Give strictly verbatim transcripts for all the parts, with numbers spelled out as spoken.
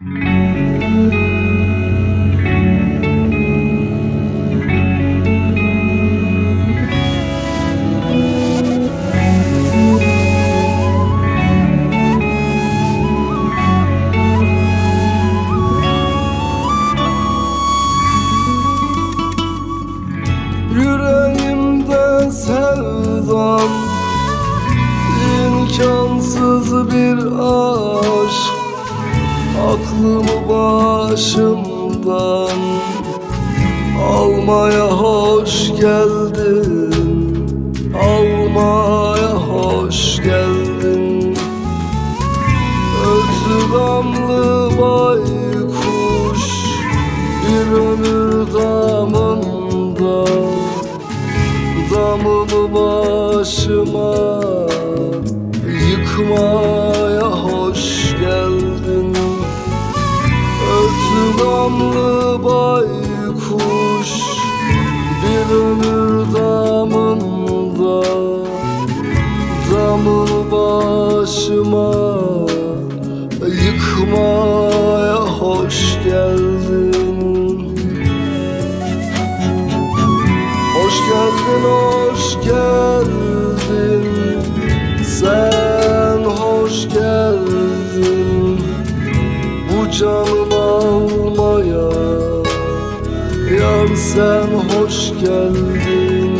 Yüreğimde sevdan, imkansız bir aşk, aklımı başımdan almaya hoş geldin, almaya hoş geldin. Ötü gamlı baykuş, bir ömür damında, damımı başıma yıkmaya hoş geldin. Ötü gamlı baykuş, bir ömür damında, damımı başıma yıkmaya hoş geldin. Hoş geldin, hoş geldin, sen hoş geldin bu canımı almaya. Yar sen hoş geldin.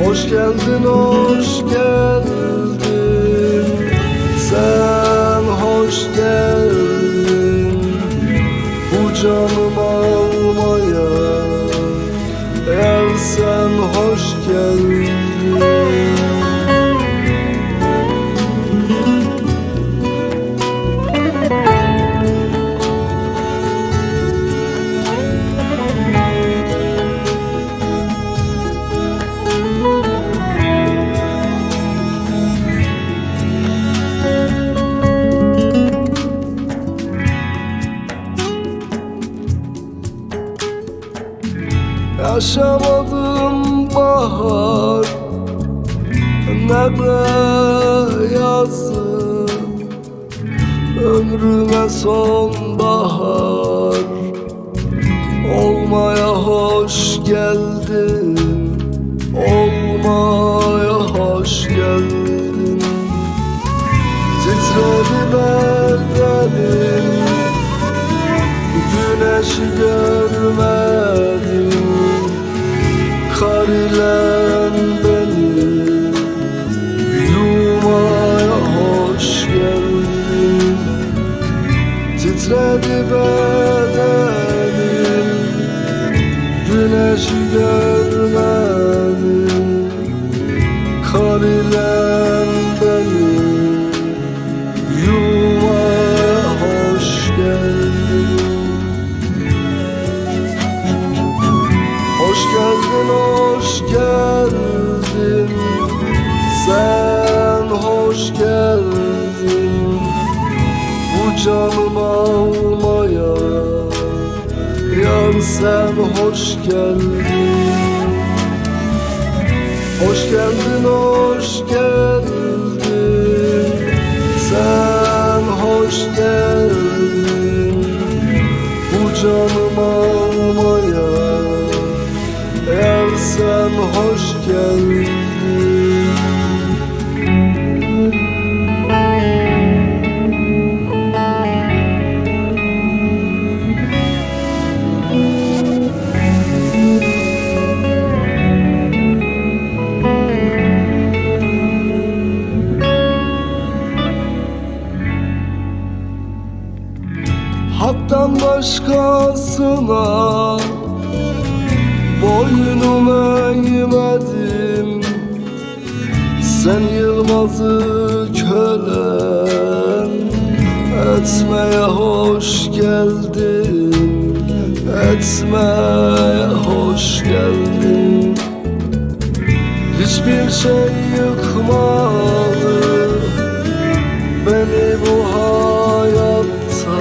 Hoş geldin, hoş geldin. Sen hoş geldin bu canımı almaya. Yar sen hoş geldin. Yaşamadım bahar ne de yazı, ömrüme sonbahar olmaya hoş geldin, olmaya hoş geldin. Titredi bedenim, güneş görmedim. Kar ile beni yumaya hoş geldin. Titredi bedenim, güneş görmedim. Kar ile beni yumaya hoş geldin. Hoş geldin, hoş geldin, sen hoş geldin bu canımı almaya. Yar sen hoş geldin. Hoş geldin, hoş geldin. Sen hoş geldin bu canımı almaya. Yar sen hoş geldin. Hak'tan başkasına boynumu eğmedim. Sen Yılmaz'ı kölen etmeye hoş geldin, etmeye hoş geldin. Hiçbir şey yıkmadı beni bu hayatta.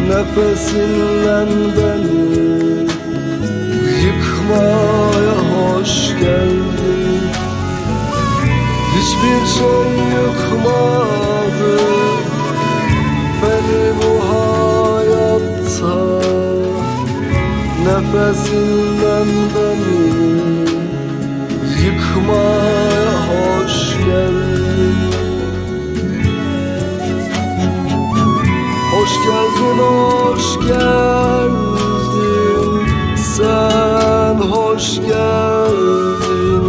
Nefesinden beni yıkmaya hoş geldin. Hiçbir şey yıkmadı Bezilmendeni yıkmaya hoş geldin. Hoş geldin, hoş geldin, sen hoş geldin.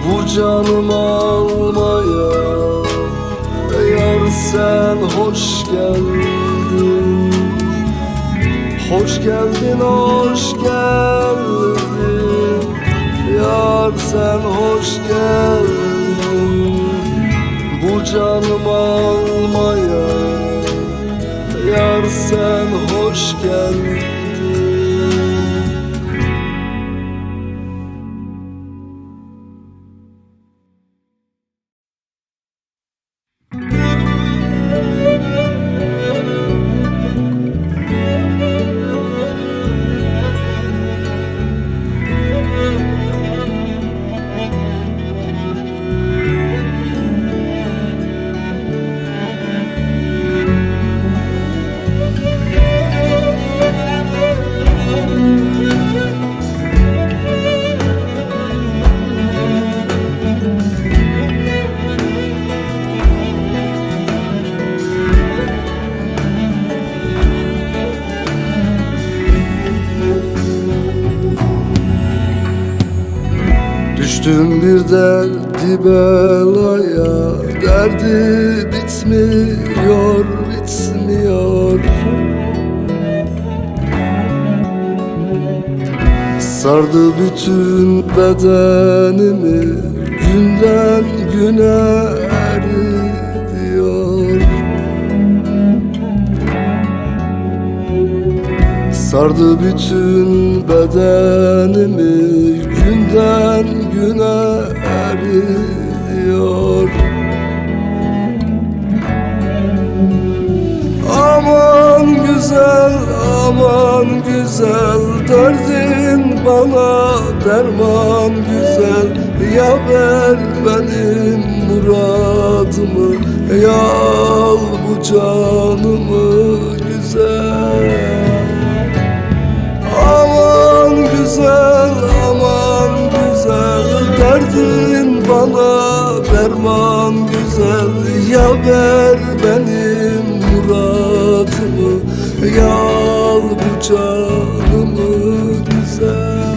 Bu canım almaya yar sen hoş geldin. Hoş geldin, hoş geldin. Yar sen hoş geldin. Bu canım almaya yar sen hoş geldin. Düştüm bir derdi belaya, derdi bitmiyor, bitmiyor. Sardı bütün bedenimi, günden güne eriyor. Sardı bütün bedenimi, günden güne eriyor. Aman güzel, aman güzel, derdin bana derman güzel. Ya ver benim muradımı, ya al bu canımı güzel. Aman güzel, aman güzel, derdin bana derman güzel. Ya ver benim muradımı, ya al bu canımı güzel.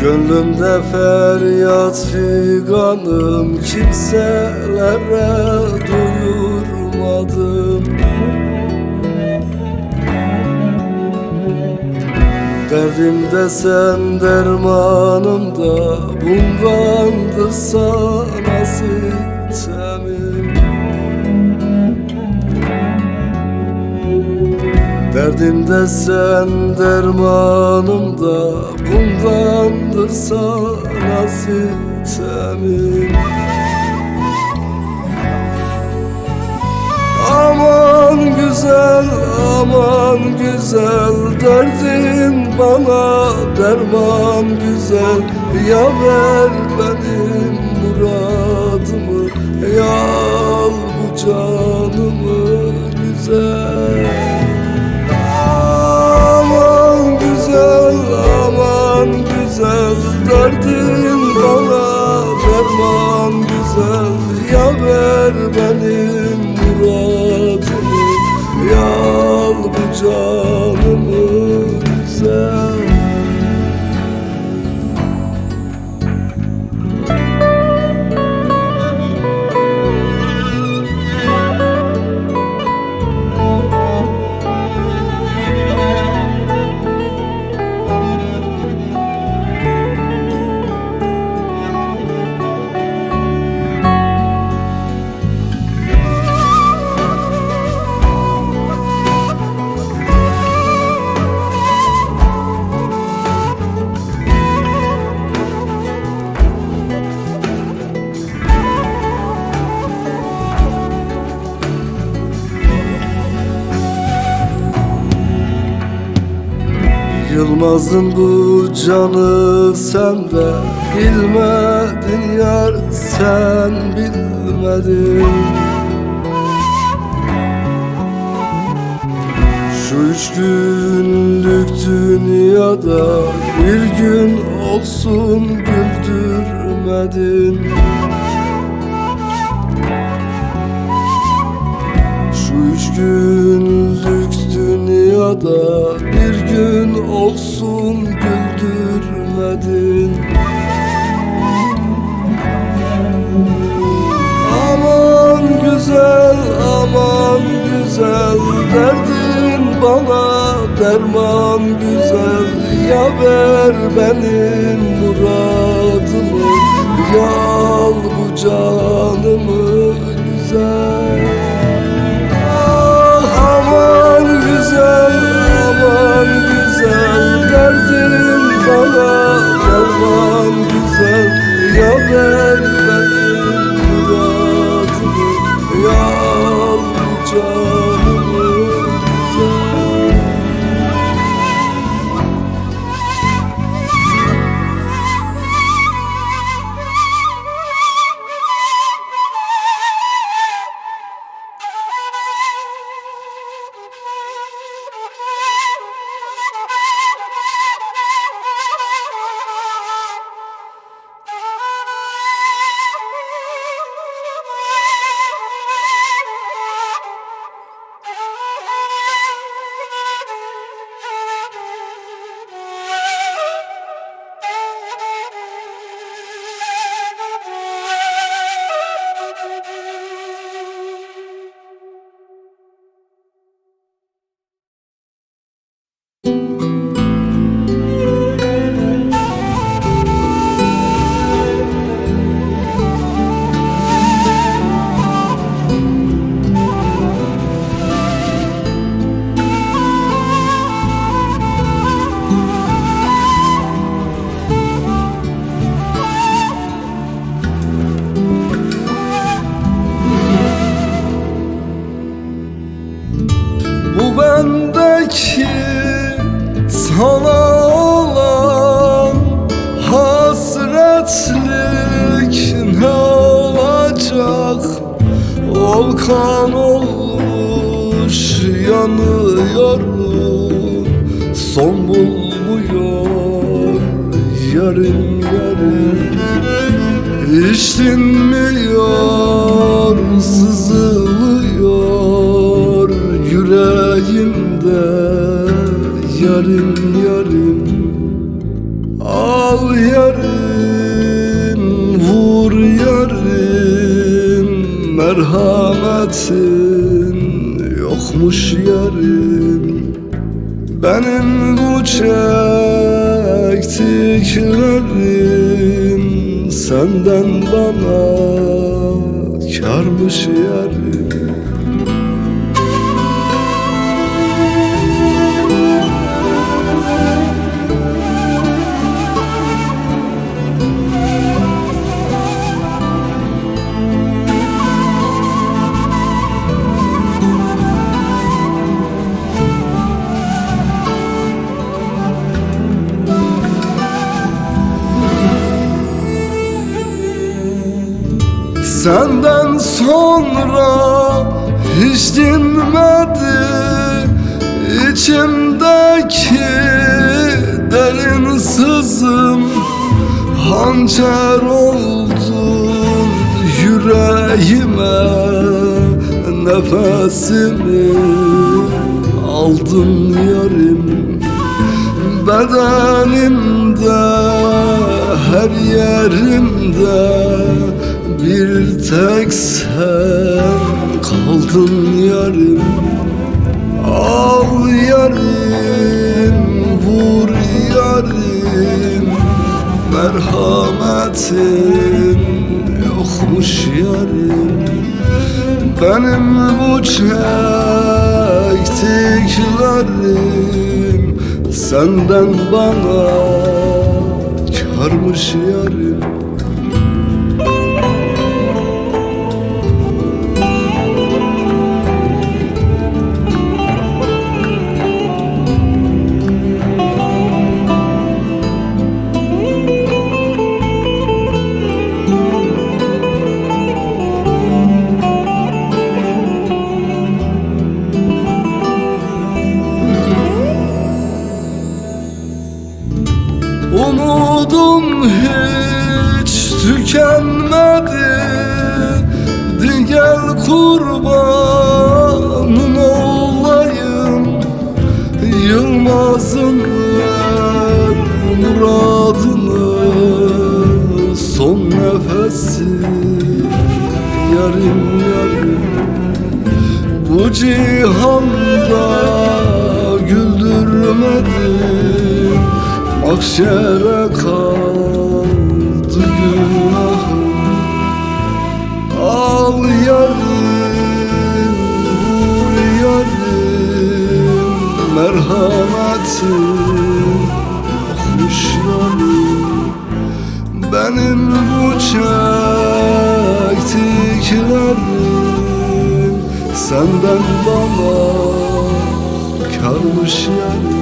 Gönlümde feryat figanım, kimselere duyurmadım. Derdim de sen, dermanım da, bundandır sana sitemim. Derdim de sen, dermanım da, bundandır sana sitemim. Aman güzel, aman güzel, derdin bana derman güzel. Ya ver benim muradımı, ya al bu canımı güzel. Aman güzel, aman güzel, derdin bana derman güzel. Ya ver benim muradımı, ya al bu canımı güzel. Yılmazım bu canı sende, bilmedin yar, sen bilmedin. Şu üç günlük dünyada bir gün olsun güldürmedin. Şu üç günlük dünyada bir gün olsun güldürmedin. Aman güzel, aman güzel, derdin bana derman güzel. Ya ver benim muradımı, ya al bu canımı güzel. Ah, aman güzel, aman güzel, derdin bana derman güzel. Ya ver benim muradımı, ya al bu canımı güzel. Bu bendeki sana olan hasretlik ne olacak? Volkan olmuş yanıyorum, son bulmuyor yarim, yarim. İşlinmiyor, sızılıyor yüreğimde yarim, yarim. Al yarim, vur yarim, merhametin yokmuş yarim. Benim bu çektiklerim senden bana kârmış yarim. Senden sonra hiç dinmedi içimdeki derin sızım. Hançer oldun yüreğime, nefesimi aldın yarim. Bedenimde, her yerimde bir tek sen kaldın yarim. Al yarim, vur yarim, merhametin yokmuş yarim. Benim bu çektiklerim senden bana kârmış yarim. Hiç tükenmedi, di gel kurbanın olayım. Yılmaz'ın er muradını, son nefesi yarım yarım. Bu cihanda güldürmedin, mahşere kaldı günahım. Al yarım, vur yarım, merhametin yokmuş yarım. Benim bu çektiklerim senden bana kalmış yarım.